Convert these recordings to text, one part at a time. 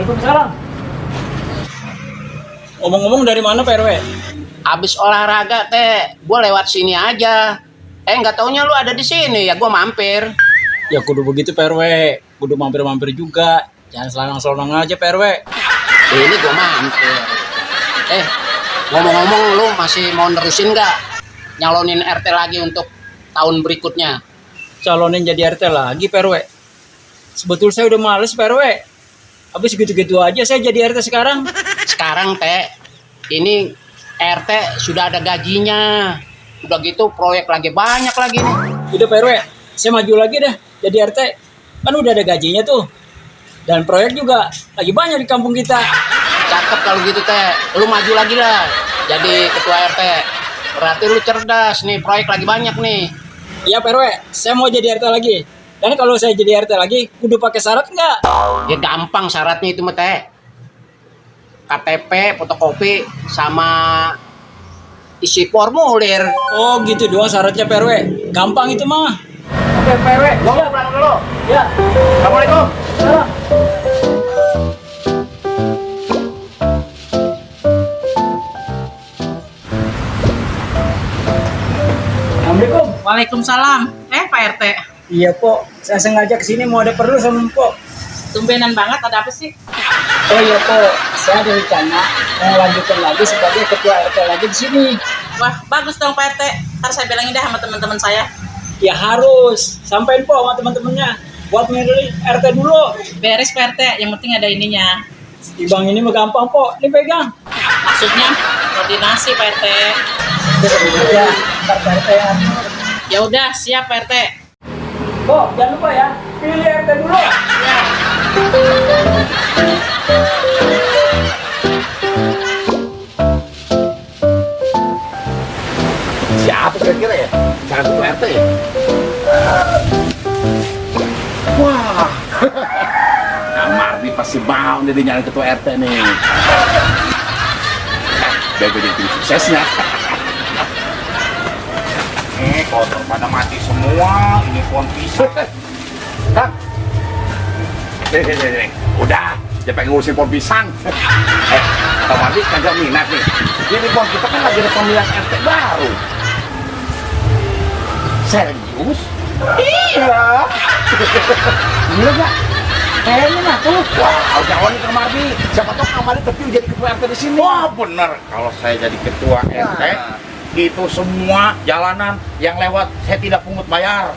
Waalaikumsalam. Ngomong-ngomong dari mana Pak RW? Abis olahraga teh, gue lewat sini aja. Nggak taunya lu ada di sini ya, gue mampir. Ya kudu begitu Pak RW. Kudu mampir-mampir juga. Jangan selonang-selonang aja Pak RW. Ini gue mampir. Ngomong-ngomong lu masih mau nerusin nggak nyalonin RT lagi untuk tahun berikutnya? Calonin jadi RT lagi Pak RW. Sebetulnya saya udah males Pak RW. Habis gitu-gitu aja saya jadi RT sekarang. Sekarang teh, ini RT sudah ada gajinya. Udah gitu proyek lagi banyak lagi nih. Udah Pak RW, saya maju lagi dah jadi RT. Kan udah ada gajinya tuh. Dan proyek juga lagi banyak di kampung kita. Cakep kalau gitu teh, lu maju lagi lah jadi ketua RT. Berarti lu cerdas nih, proyek lagi banyak nih. Iya Pak RW, saya mau jadi RT lagi. Dan kalau saya jadi RT lagi, kudu pakai syarat nggak? Ya gampang syaratnya itu mah teh. KTP, fotokopi, sama isi formulir. Oh gitu doang syaratnya Pak RW. Gampang itu mah. Oke Pak RW, gua mau pulang dulu. Ya. Assalamualaikum. Assalamualaikum. Waalaikumsalam. Pak RT. Iya Pok, saya sengaja kesini mau ada perlu sama Pok. Tumbenan banget, ada apa sih? Oh iya Pok, saya ada rencana mau lanjutkan lagi sebagai ketua RT lagi di sini. Wah, bagus dong Pak RT. Ntar saya bilangin dah sama teman-teman saya. Ya harus, sampein Pok sama teman-temannya. Buat milih RT dulu. Beres Pak RT, yang penting ada ininya. Di bank ini mah gampang Pok, ini pegang. Maksudnya koordinasi Pak RT. Udah sama aja, ntar Pak RT ya. Ya udah, siap Pak RT. Pok, jangan lupa ya, pilih RT dulu. Ya. Siapa kira-kira ya? Jangan ketua RT ya? Wah, Kang Mardi pasti mau nih nyari ketua RT nih. Biar gue jadi tim suksesnya. Kotor pada mati semua, ini pohon pisang. Kang, udah, jangan pengen ngurusin pohon pisang. Kang Mardi kagak minat nih. Ini pohon kita kan lagi ada pemilihan RT baru. Serius? Iya. Gila gak? Kayaknya nggak tuh. Wah, harus nyawanin Kang Mardi. Siapa tahu Kang Mardi terpilih jadi ketua RT di sini. Wah bener, kalau saya jadi ketua RT, itu semua jalanan yang lewat saya tidak pungut bayar.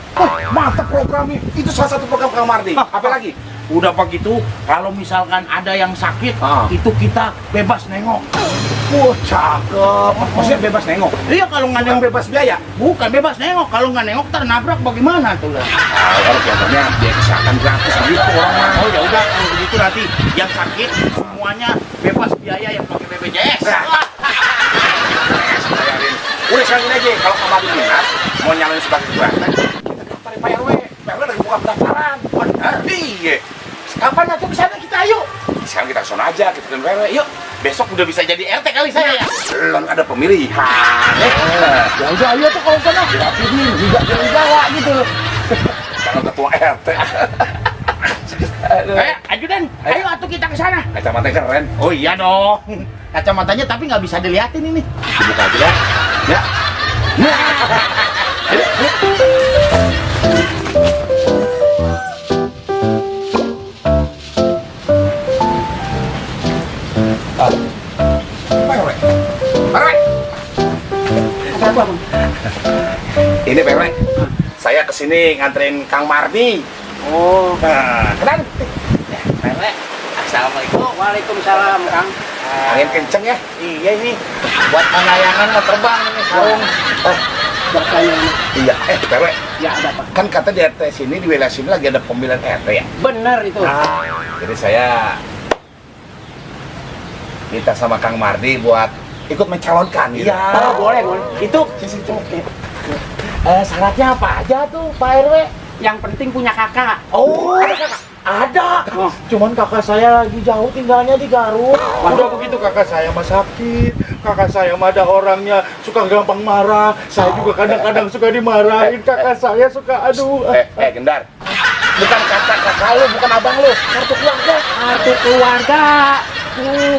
Mantap programnya. Itu salah satu program Kang Mardi. Apa lagi? Udah begitu, kalau misalkan ada yang sakit, itu kita bebas nengok. Wah, cakep. Maksudnya bebas nengok. Iya, kalau nggak Yang nengok, bebas biaya. bukan bebas nengok. Kalau nggak nengok, nabrak bagaimana tuh lah? Kalau programnya biaya kesehatan gratis gitu orang mah. Oh ya udah, kalau begitu nanti yang sakit semuanya bebas biaya yang pakai BPJS. Bayarin. Udah sekarang ini aja, kalau Kang Mardi minat mau nyalonin sebagai ketua RT, kita daftarin Pak RW. Pak RW lagi buka pendaftaran. Benar? Iya. Kapan nanti ke sana kita ayo? Sekarang kita kesana aja, kita ke RW. Yuk. Besok udah bisa jadi RT kali saya ya. Belum ada pemilihan. Ya udah ayo tuh kalau sana. Dirapihin juga jalan Jawa gitu loh. Kalau ketua RT. Ajudan, ayo atuh kita ke sana. Kacamata keren. Oh iya dong. Kacamatanya tapi nggak bisa diliatin ini. Dibuka aja dah. Ya. Ini Pak RW, saya kesini nganterin Kang Mardi. Oh, Kenal? Pak RW. Assalamualaikum. Waalaikumsalam, Kang. Angin kenceng ya? Iya ini buat penayangan mau terbang ini sarung. Iya, Pak RW, Ya, ada apa? kan kata di RT sini, di wilayah sini lagi ada pemilihan RT ya? Bener itu. Nah, jadi saya minta sama Kang Mardi buat ikut mencalonkan gitu. Iya, boleh. Itu syaratnya apa aja tuh Pak RW? Yang penting punya kakak. Oh, ada. Cuman kakak saya lagi jauh tinggalnya di Garut. Udah begitu kakak saya mah sakit. Kakak saya mah ada orangnya suka gampang marah. Saya juga kadang-kadang suka dimarahin. Kakak saya suka aduh. Gendar. bukan kakak lu, bukan abang lu, kartu keluarga. Kartu keluarga.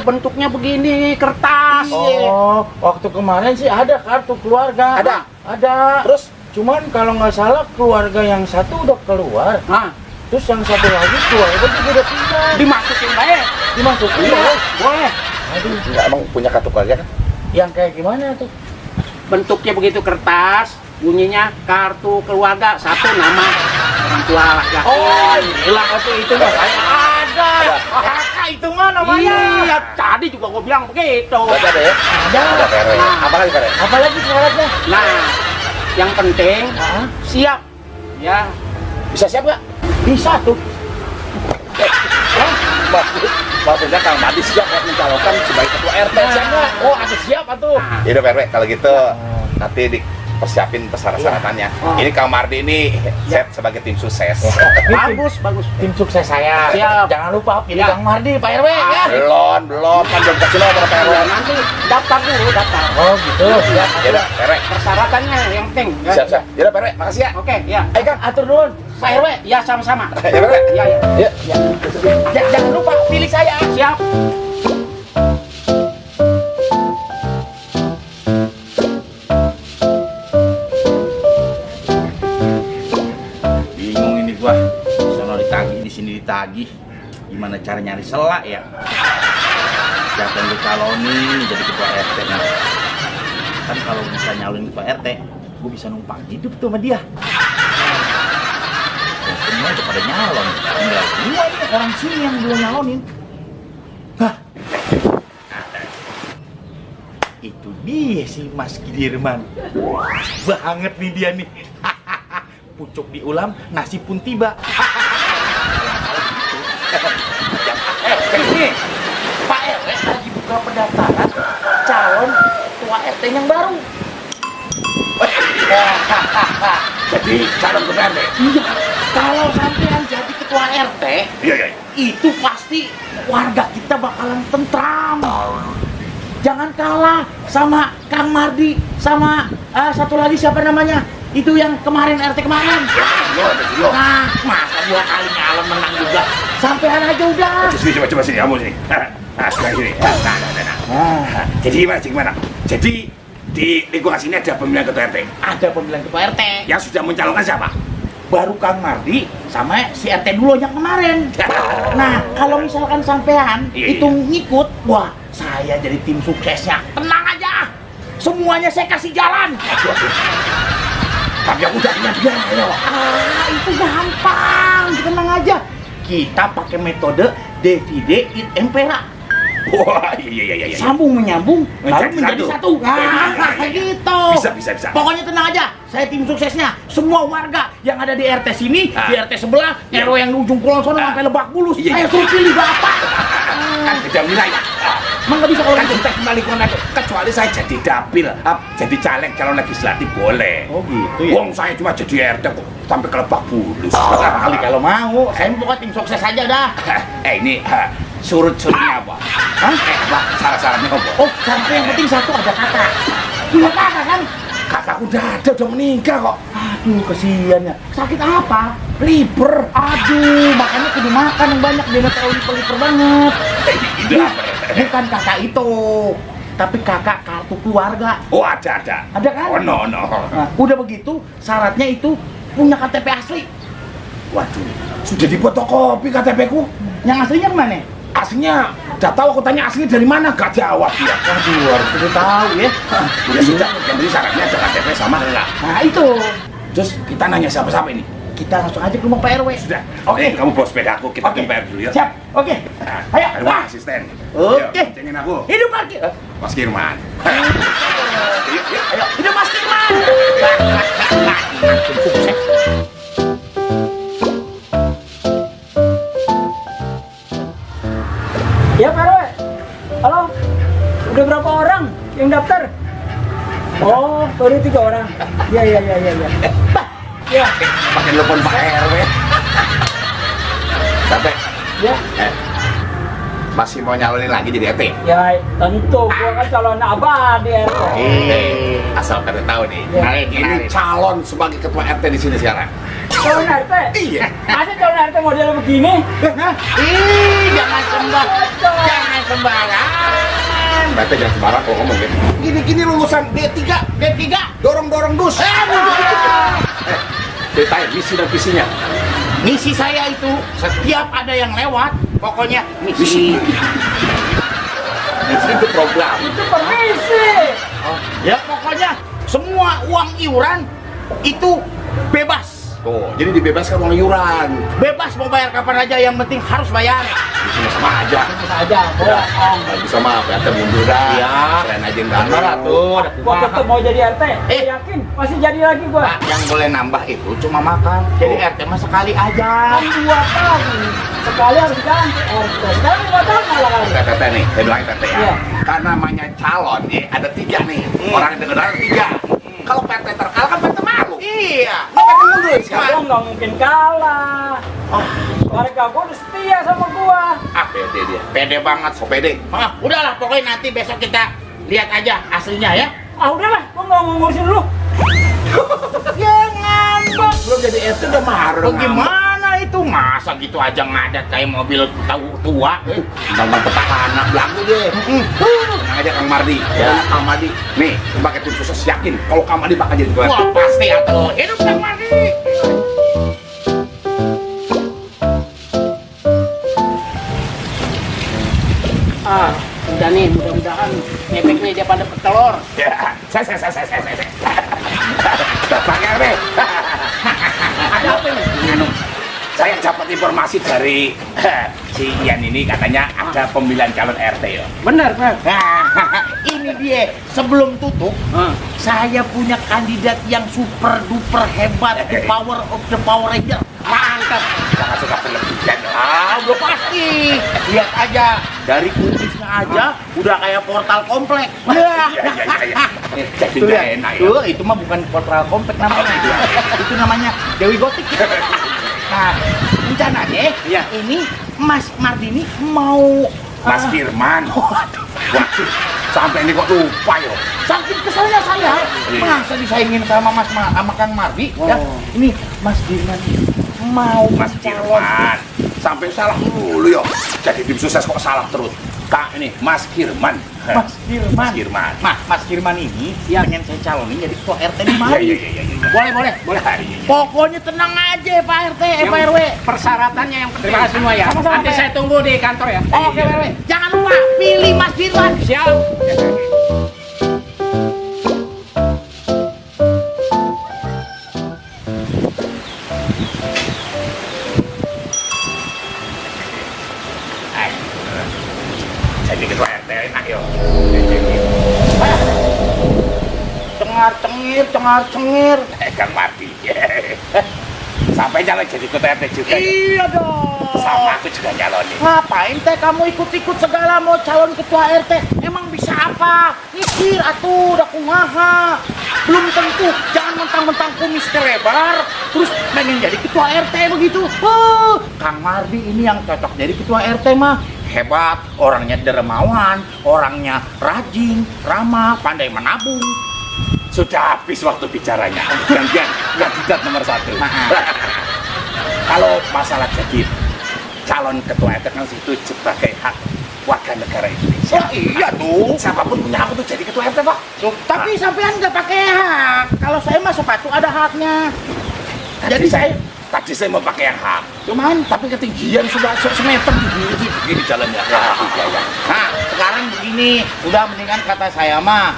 Bentuknya begini, kertas. Oh, waktu kemarin sih ada kartu keluarga. Ada? Ada. Terus? Cuman kalau nggak salah keluarga yang satu udah keluar. Nah, Terus yang satu lagi keluarga juga udah pindah. dimasukin baik. Dimasukin Iya, ya? boleh. Aduh, Enggak, emang punya kartu keluarga kan? yang kayak gimana tuh? Bentuknya begitu kertas, bunyinya kartu keluarga, satu nama orang tua laki-laki. Oh, gila tuh itu mah saya ada. Kakak itu mah namanya. Iya, tadi juga gue bilang begitu. Berarti ada ya? Ada. Ada PR ya? Apa lagi PR? Apalagi syaratnya? Nah, yang penting Ah, siap. Ya, Bisa siap nggak? bisa tuh. Maksudnya Kang Mardi siap buat mencalonkan sebagai ketua RT, siap nggak? Oh, ada siap tuh. Ya udah PRW, kalau gitu nanti dipersiapin persyaratan-syaratannya. Ini Kang Mardi ini set sebagai tim sukses. bagus, bagus. Tim sukses saya. Siap. Jangan lupa pilih Ya. Kang Mardi, Pak RW ya. Belum, kan belum kasih nomor PRW. Nanti daftar dulu, daftar. Oh, gitu. Siap. Ya udah, PRW. Persyaratannya yang penting. Ya. Siap, siap. Ya udah PRW, makasih ya. Oke, ya. Ayo Kang, atur dulu. Pak RW. Ya, sama-sama. Ya PRW. Ya, ya. Ya. Jangan lupa pilih saya. Siap. Bingung ini gua, sono ditagih, di sini ditagih. Gimana cara nyari selak ya? Siapa yang gue calonin jadi ketua RT nih? Kan kalau bisa nyalonin ketua RT, gue bisa numpang hidup tuh sama dia. Dan semua udah pada nyalon, tinggal gua nih orang sini yang belum nyalonin. Hah? Itu dia si Mas Gidirman. Banget nih dia nih. Pucuk diulam, nasi pun tiba. Ini Pak RW lagi buka pendaftaran calon ketua RT yang baru. Jadi calon ketua RT. Iya, kalau sampean jadi ketua RT, Iya, iya. itu pasti warga kita bakalan tentram. Jangan kalah sama Kang Mardi, sama satu lagi siapa namanya? Itu yang kemarin RT kemarin. Lo ada dulu. Nah, masa 2 kali nyalon menang juga. Sampean aja udah. Coba sini kamu sini. Nah, sekarang sini. Nah. Jadi gimana? Jadi di lingkungan sini ada pemilihan ketua RT. Ada pemilihan ketua RT. Yang sudah mencalonkan siapa? Baru Kang Mardi sama si RT dulu yang kemarin. Nah, kalau misalkan sampean Iya, itu ngikut, wah, saya jadi tim suksesnya. Tenang aja. Semuanya saya kasih jalan. Tapi aku udah punya biaya. Itu gampang. Tenang aja. Kita pakai metode divide et impera. Wah, iya. Sambung menyambung lalu Menjadi menjadi satu. satu. Nah, kayak gitu. Bisa. Pokoknya tenang aja. Saya tim suksesnya. Semua warga yang ada di RT sini, Ah. di RT sebelah, Iya. RW yang di ujung kulon sono Ah. sampai Lebak Bulus, Iya. saya suruh pilih Bapak. Kan beda wilayah. Emang nggak bisa kalau Kan gitu? kita cuma lingkungan itu. Kecuali saya jadi dapil, jadi caleg calon legislatif boleh. Oh gitu ya. Wong saya cuma jadi RT kok sampai ke Lebak Bulus. Kali kalau mau, saya pokoknya tim sukses aja dah. Ini surut-surutnya apa? Hah? Apa? Salah-salahnya apa? Oh, sampai yang penting satu ada kakak. Punya kakak kan? Kakak udah meninggal kok. Aduh, kesiannya. Sakit apa? Liver. Aduh, makanya kudu makan yang banyak biar nggak terlalu liver banget. Itu apa? Bukan kakak itu, tapi kakak kartu keluarga. Oh ada. Ada kan? Oh no. Nah, udah begitu, syaratnya itu punya KTP asli. Waduh, sudah difotokopi KTP ku. Yang aslinya mana? Aslinya, udah tahu aku tanya aslinya dari mana? Gak jawab dia. Waduh, harus udah tahu ya. Ya sudah, yang penting syaratnya ada KTP sama enggak. Nah itu, Terus kita nanya siapa-siapa ini? kita langsung aja ke rumah Pak RW. Sudah. Oke, kamu bawa sepeda aku, kita ke PR dulu ya. Siap, oke. Nah, Ayo, ada Pak. asisten. Oke. Yuk, cengin aku. Hidup parkir. Mas Kirman. Yuk. Ayo, hidup Mas Kirman. Sukses. Ya Pak RW. Halo. Udah berapa orang yang daftar? Oh, baru 3 orang. Iya. Ya. Pakai telepon Pak RW. Tapi, Ya. masih mau nyalonin lagi jadi RT? Ya, tentu gua kan calon abadi RT. Asal kalian tahu nih, Ya. ini calon sebagai ketua RT di sini sekarang. Calon RT? Iya. Masa calon RT model begini? Jangan sembarangan. Bete jangan sembarang kalau ngomong ya. Gini-gini lulusan D3 dorong-dorong dus. Ceritain misi dan visinya. Misi saya itu setiap ada yang lewat, pokoknya misi. Misi itu program. Itu permisi. Ya pokoknya semua uang iuran itu bebas. Tuh, jadi dibebaskan uang iuran. Bebas mau bayar kapan aja, yang penting harus bayar. Di sini sama aja. Bisa aja, bohong. Kalau bisa mah PRT mundur dah. Iya. Keren aja yang Bener baru. tuh. Gua tetep mau jadi RT. Yakin masih jadi lagi gua. Pak, yang boleh nambah itu cuma makan. Jadi RT mah sekali aja. Kan 2 tahun. Sekali harus ganti RT. Sekarang 2 tahun malah kali. Tete nih, saya bilang tete ya. Iya. Kan namanya calon ya, ada 3 nih. Orang yang dengar ada 3. Kalau PRT terkalah kan PRT malu. Iya. Lo PRT mundur Gua sekarang. nggak mungkin kalah. Warga gua udah setia sama gua. Ah, pede dia. Pede banget, so pede. Udahlah, pokoknya nanti besok kita lihat aja aslinya ya. Ah udahlah, gua nggak mau ngurusin lu. Ya ngambek. Belum jadi RT udah marah. Bagaimana itu? Masa gitu aja ngadat kayak mobil tua? Tentang petahana, belagu deh. Tenang aja Kang Mardi. Ya, Kang Mardi. Nih, sebagai tim sukses yakin kalau Kang Mardi bakal jadi ketua RT. Wah pasti atuh. Hidup Kang Mardi. Udah nih, mudah-mudahan efeknya dia pada petelur. Ya, saya. Bapak RT. Ada apa nih? Anu, saya dapat informasi dari si Ian ini katanya ada pemilihan calon RT ya. Benar, Pak. Ini dia, sebelum tutup saya punya kandidat yang super duper hebat, the power of the Power Ranger. Mantap. Jangan suka berlebihan. Udah pasti. Lihat aja, dari kumisnya aja udah kayak portal komplek. Iya. Jadi Tuh, nggak ya. enak ya. Tuh, itu mah bukan portal komplek namanya. Itu namanya Dewi Gotik. Nah, rencananya ini Mas Mardini mau Mas Firman. Waduh, sampai ini kok lupa ya. saking keselnya saya, masa disaingin sama sama Kang Mardi ya. Ini Mas Firman mau Mas mencalon. Firman. Sampai salah dulu ya. Jadi tim sukses kok salah terus. Kak ini Mas Firman. Mas Firman. Mas Firman. Nah, Mas Firman ini pengen saya calonin jadi ketua RT di Mari. Iya. Boleh. Pokoknya tenang aja Pak RT, Pak RW. Persyaratannya yang penting. Terima kasih semua ya. Sama-sama, Nanti Pak. saya tunggu di kantor ya. Oke, Pak RW. Jangan lupa pilih Mas Firman. Siap. Jadi ketua RT enak ya. Cengar-cengir. Kang Mardi. Sampai jalan jadi ketua RT juga. Ya? Iya dong. Sama aku juga nyalonin. Ngapain teh kamu ikut-ikut segala mau calon ketua RT? Emang bisa apa? Mikir atuh, udah kumaha. Belum tentu, jangan mentang-mentang kumis lebar terus pengen jadi ketua RT begitu. Kang Mardi ini yang cocok jadi ketua RT mah. Hebat, orangnya dermawan, orangnya rajin, ramah, pandai menabung. Sudah habis waktu bicaranya. Gantian, kandidat nomor 1. Kalau masalah jadi calon ketua RT kan itu sebagai hak warga negara Indonesia. Iya tuh. Siapapun punya hak untuk jadi ketua RT, Pak. Tapi sampean nggak pakai hak. Kalau saya mah sepatu ada haknya. Jadi Tadi saya mau pakai yang hak. cuman Tapi ketinggian sudah semeter begini jalannya. iya. Nah, sekarang begini, udah mendingan kata saya mah,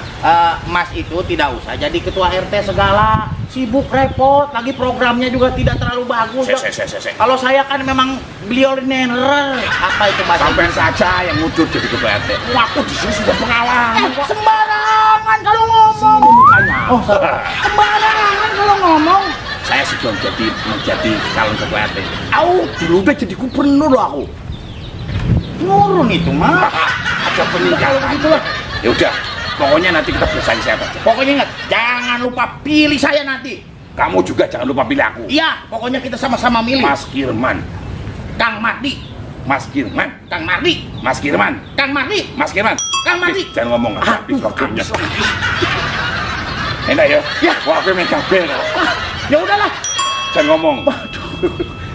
Mas itu tidak usah jadi ketua RT segala, sibuk repot, lagi programnya juga tidak terlalu bagus. Saya. Kalau saya kan memang billionaire, apa itu bahasa Sampai Inggris? saja yang ngudur jadi ketua RT. Aku di sini sudah pengalaman. Sembarangan kalau ngomong. Mukanya. Oh, sembarangan kalau ngomong. Saya sebelum menjadi calon ketua RT. Dulu udah jadi gubernur loh aku. Nurun itu mah. Ada peningkatan. Kalau begitu lah. Ya udah, pokoknya nanti kita bersaing saya aja. Pokoknya ingat, jangan lupa pilih saya nanti. Kamu juga jangan lupa pilih aku. Iya, pokoknya kita sama-sama milih. Mas Firman. Kang Mardi, Mas Firman. Kang Mardi, Mas Firman. Kang Mardi, Mas Firman. Kang Mardi. Jangan ngomong habis waktunya. habis lagi. Enak ya? Ya. Wah, aku megang bel. Ya udahlah, jangan ngomong. Waduh.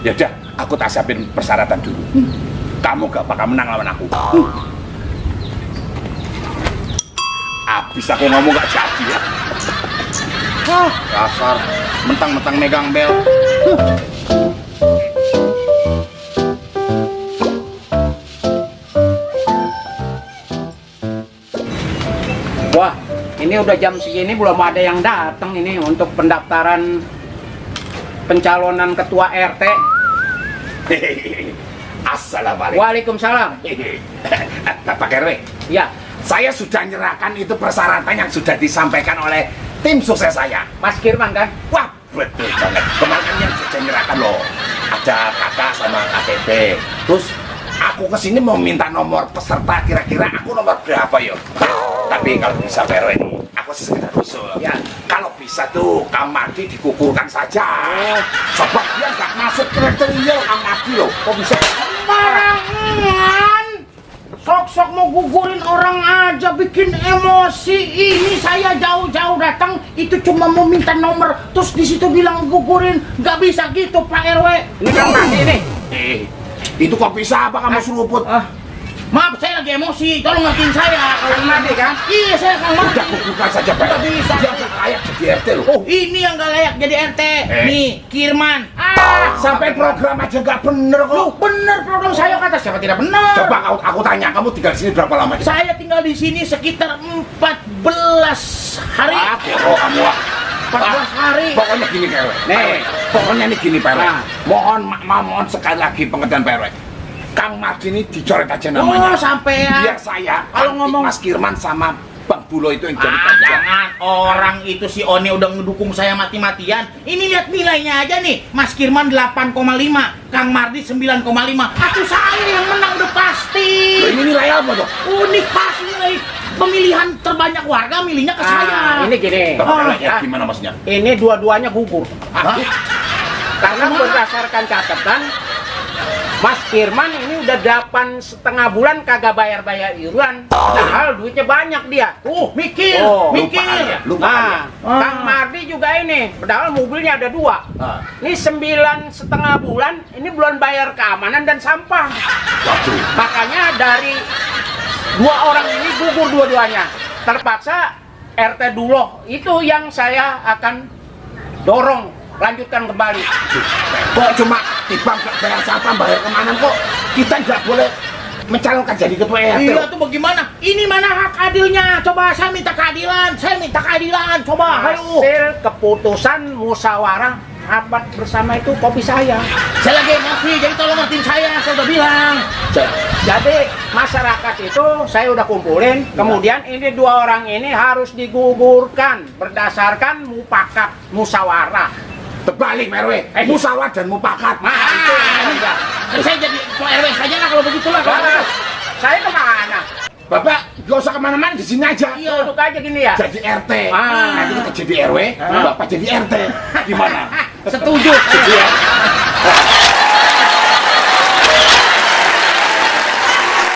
Ya udah, aku tak siapin persyaratan dulu. Kamu gak bakal menang lawan aku. Abis aku ngomong gak jadi ya. Dasar, mentang-mentang megang bel. Wah, ini udah jam segini belum ada yang datang ini untuk pendaftaran pencalonan ketua RT. Assalamualaikum. Waalaikumsalam. Bapak RW, Ya, saya sudah nyerahkan itu persyaratan yang sudah disampaikan oleh tim sukses saya. Mas Kirman kan? Wah, betul banget. Kemarin yang sudah nyerahkan loh. Ada kakak sama KTP. Terus aku kesini mau minta nomor peserta, kira-kira aku nomor berapa yo? Tapi kalau bisa PRW ini, aku sekedar usul. Ya. Kalau bisa tuh Kang Mardi dikukurkan saja. Sebab dia nggak masuk kriteria Kang Mardi loh. Kok bisa? Sembarangan. Sok-sok mau gugurin orang aja bikin emosi. Ini saya jauh-jauh datang itu cuma mau minta nomor terus di situ bilang gugurin. Nggak bisa gitu Pak RW. Ini Kang Mardi ini. Itu kok bisa apa kamu seruput? Maaf saya lagi emosi, tolong ngertiin saya. Kang Mardi kan? Iya saya Kang Mardi. Udah kukurkan saja Pak. Nggak bisa. Dia nggak layak jadi RT loh. Oh ini yang nggak layak jadi RT. Nih Kirman. Sampai program aja nggak bener kok. Lu bener program saya kata siapa tidak benar. Coba aku tanya, kamu tinggal di sini berapa lama? Saya tinggal di sini sekitar 14 hari. Oh kamu 14 hari. Pokoknya gini Pak RW. Nih. Pokoknya nih gini Pak RW. Nah. Mohon sekali lagi pengertian Pak RW. Kang Mardi ini dicoret aja namanya. Oh sampai ya. Biar saya Kalau ngomong Mas Kirman sama Bang Bulo itu yang jadi jangan orang itu si Oni udah ngedukung saya mati-matian. Ini lihat nilainya aja nih. Mas Kirman 8,5, Kang Mardi 9,5. Aku saya yang menang udah pasti. Loh, ini nilai apa tuh? Unik pas nilai pemilihan terbanyak warga milihnya ke saya. Ini gini. Bapak ya. gimana maksudnya? Ini dua-duanya gugur. Hah? Karena berdasarkan catatan Mas Firman ini udah 8,5 bulan kagak bayar iuran. Padahal duitnya banyak dia. Mikir, mikir. Lupa Nah, Kang Mardi juga ini. Padahal mobilnya ada 2. Ini 9,5 bulan. Ini belum bayar keamanan dan sampah. Waduh. Makanya dari 2 orang ini gugur dua-duanya. Terpaksa RT Duloh itu yang saya akan dorong lanjutkan kembali. Kok cuma timbang bayar sampah, bayar kemana kok kita nggak boleh mencalonkan jadi ketua RT? Iya tuh bagaimana? Ini mana hak adilnya? Coba saya minta keadilan, coba. Ayo. Hasil keputusan musyawarah rapat bersama itu kopi saya. Saya lagi emosi, jadi tolong ngertiin saya udah bilang. Jadi masyarakat itu saya udah kumpulin, kemudian ini 2 orang ini harus digugurkan berdasarkan mufakat musyawarah. Terbalik RW, musyawarah dan mufakat. Itu enggak. Saya jadi ketua RW saja lah kalau begitulah. Saya kemana? Bapak gak usah kemana-mana, di sini aja. Iya, duduk aja gini ya. Jadi RT. Ah. Nanti kita jadi RW, Bapak jadi RT. Gimana? Setuju. Setuju ya?